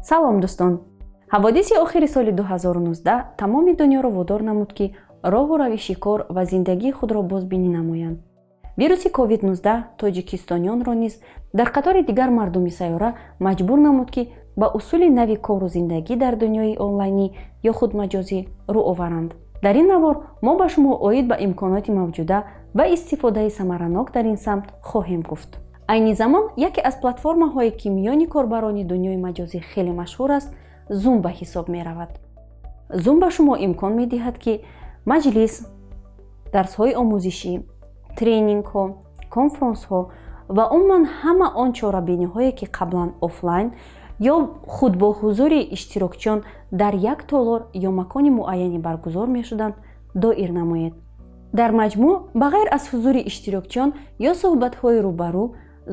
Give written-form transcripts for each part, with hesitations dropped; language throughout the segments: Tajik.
Салом, дӯстон! Ҳаводиси охири соли 2019 тамоми дунёро водор намуд, ки роҳу равиши кор ва зиндагии худро бозбинӣ намоянд. Вируси COVID-19 тоҷикистониёнро низ дар қатори дигар мардуми сайёра маҷбур намуд, ки ба усули нави кору зиндагӣ дар дунёи онлайнӣ ё худ маҷозӣ рӯ оваранд. Дар ин навор мо ба шумо оид ба имконоти мавҷуда ва истифодаи самаранок дар ин самт хоҳем гуфт. Айни замон яке аз платформаҳое, ки миёни корбарони дунёи маҷозӣ хеле машҳур аст, Zoom ба ҳисоб меравад. Zoom ба шумо имкон медиҳад, ки маҷлис, дарсҳои омӯзишӣ, тренингҳо, конфронсҳо ва умуман ҳама он чорабиниҳое, ки қаблан офлайн ё худ бо ҳузури иштирокчиён дар як толор ё макони муайяне баргузор мешуданд, доир намоед. Дар маҷмӯъ, ба ғайр аз ҳузури иштирокчиён ё суҳбатҳои рӯбарӯ,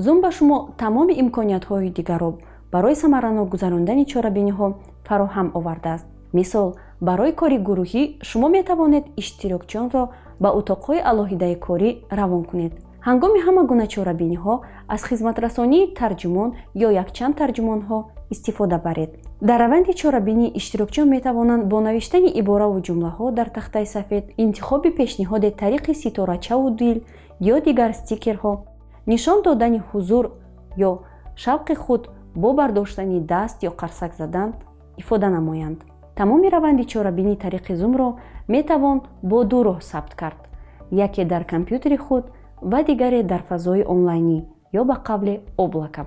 Zoom ба шумо тамоми имкониятҳои дигарро барои самаранок гузарондани чорабиниҳо фароҳам овардааст. Мисол, барои кори гурӯҳӣ шумо метавонед иштирокчиёнро ба утоқҳои алоҳидаи корӣ равон кунед. Ҳангоми ҳама гуна чорабиниҳо аз хизматрасонии тарҷумон ё якчанд тарҷумонҳо истифода баред. Дар раванди чорабинӣ иштирокчиён метавонанд бо навиштани ибораву ҷумлаҳо дар тахтаи сафед, интихоби пешниҳоде тариқи ситорачаву дил ё дигар стикерҳо, нишон додани ҳузур ё шавқи худ бо бардоштани даст ё қарсак задан ифода намоянд. Тамоми раванди чорабинӣ тариқи Зумро метавон бо ду роҳ сабт кард: яке дар компютери худ ва дигаре дар фазои онлайнӣ ё ба қавле облако.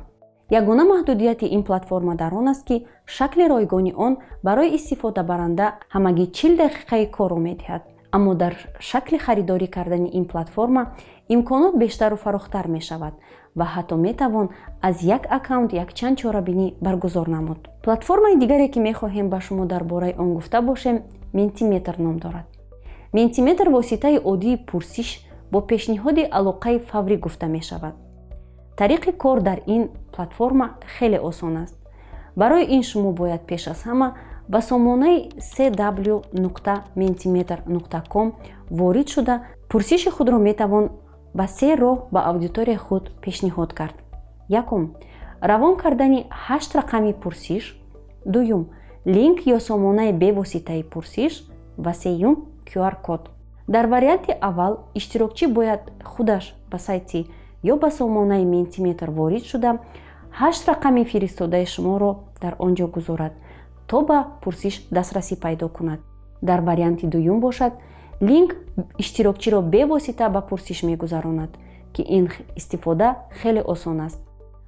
Ягона маҳдудияти ин платформа дар он аст, ки шакли ройгони он барои истифодабаранда ҳамагӣ 40 дақиқаи корро медиҳад. Аммо дар шакли харидорӣ кардани ин платформа имконот бештару фарохтар мешавад ва ҳатто метавон аз як аккаунт якчанд чорабинӣ баргузор намуд. Платформаи дигаре, ки мехоҳем ба шумо дар бораи он гуфта бошем, Ментиметр ном дорад. Ментиметр воситаи оддии пурсиш бо пешниҳоди алоқаи фаврӣ гуфта мешавад. Тариқи кор дар ин платформа хеле осон аст. Барои ин шумо бояд пеш аз ҳама ба сомонаи cw.mentimeter.com ворид шуда, пурсиши худро метавон ба се роҳ ба аудиторияи худ пешниҳод кард: якум, равон кардани ҳашт рақами пурсиш, дуюм, линк ё сомонаи бевоситаи пурсиш ва сеюм, QR-код. Дар варианти аввал иштирокчӣ бояд худаш ба сайти ё ба сомонаи Ментиметр ворид шуда, ҳашт рақами фиристодаи шуморо дар он ҷо гузорад, то ба пурсиш дастрасӣ пайдо кунад. Дар варианти дуюм бошад, линк иштирокчиро бевосита ба пурсиш мегузаронад, ки ин истифода хеле осон аст.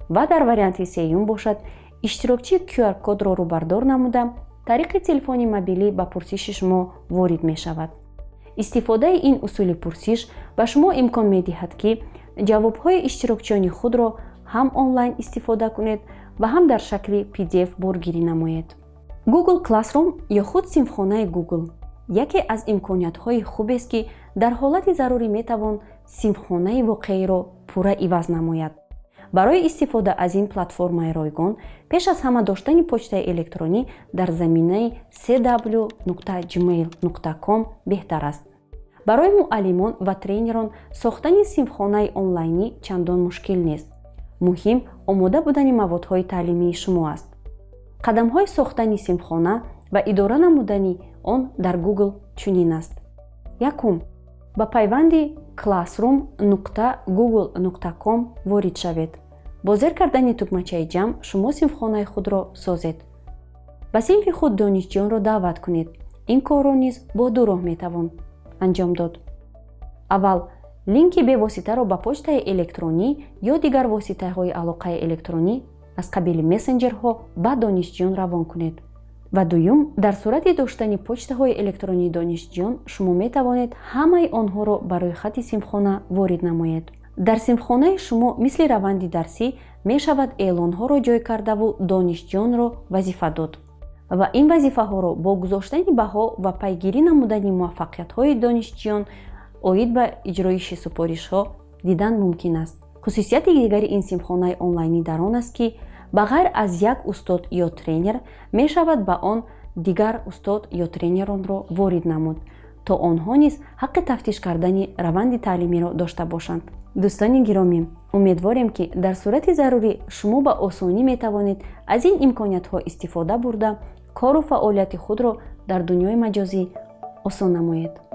Ва дар варианти сеюм бошад, иштирокчӣ QR-кодро рӯбардор намуда, тариқи телефони мобилӣ ба пурсиши шумо ворид мешавад. Истифодаи ин усули пурсиш ба шумо имкон медиҳад, ки ҷавобҳои иштирокчиёни худро ҳам онлайн истифода кунед ва ҳам дар шакли PDF боргирӣ намоед. Google Classroom ё худ синфхонаи Google яке аз имкониятҳои хубест, ки дар ҳолати зарурӣ метавон синфхонаи воқеиро пурра иваз намояд. Барои истифода аз ин платформаи ройгон пеш аз ҳама доштани почтаи электронӣ дар заминаи cw.gmail.com беҳтар аст. Барои муаллимон ва тренерон сохтани синфхонаи онлайнӣ чандон мушкил нест. Муҳим омода будани маводҳои таълимии шумо аст. Қадамҳои сохтани синфхона ва идора намудани он дар Google чунин аст: якум, ба пайванди classroom.google.com ворид шавед. Бо зер кардани тугмачаи ҷамъ шумо синфхонаи худро созед. Ба синфи худ донишҷӯёнро даъват кунед. Ин корро низ бо ду роҳ метавон анҷом дод: аввал, линки бевоситаро ба почтаи электронӣ ё дигар воситаҳои алоқаи электронӣ аз қабили мессенҷерҳо ба донишҷӯён равон кунед ва дуюм, дар сурати доштани почтаҳои электронии донишҷӯён шумо метавонед ҳамаи онҳоро ба рӯйхати синфхона ворид намоед. Дар синфхонаи шумо мисли раванди дарсӣ мешавад эълонҳоро ҷой кардаву донишҷӯёнро вазифа дод ва ин вазифаҳоро бо гузоштани баҳо ва пайгирӣ намудани муваффақиятҳои донишҷӯён оид ба иҷроиши супоришҳо дидан мумкин аст. Хусусияти дигари ин синфхонаи онлайнӣ дар он аст, ки ба ғайр аз як устод ё тренер мешавад ба он дигар устод ё тренеронро ворид намуд, то онҳо низ ҳаққи тафтиш кардани раванди таълимиро дошта бошанд. Дӯстони гиромӣ, умедворем, ки дар сурати зарурӣ шумо ба осонӣ метавонед аз ин имкониятҳо истифода бурда, кору фаъолияти худро дар дунёи маҷозӣ осон намоед.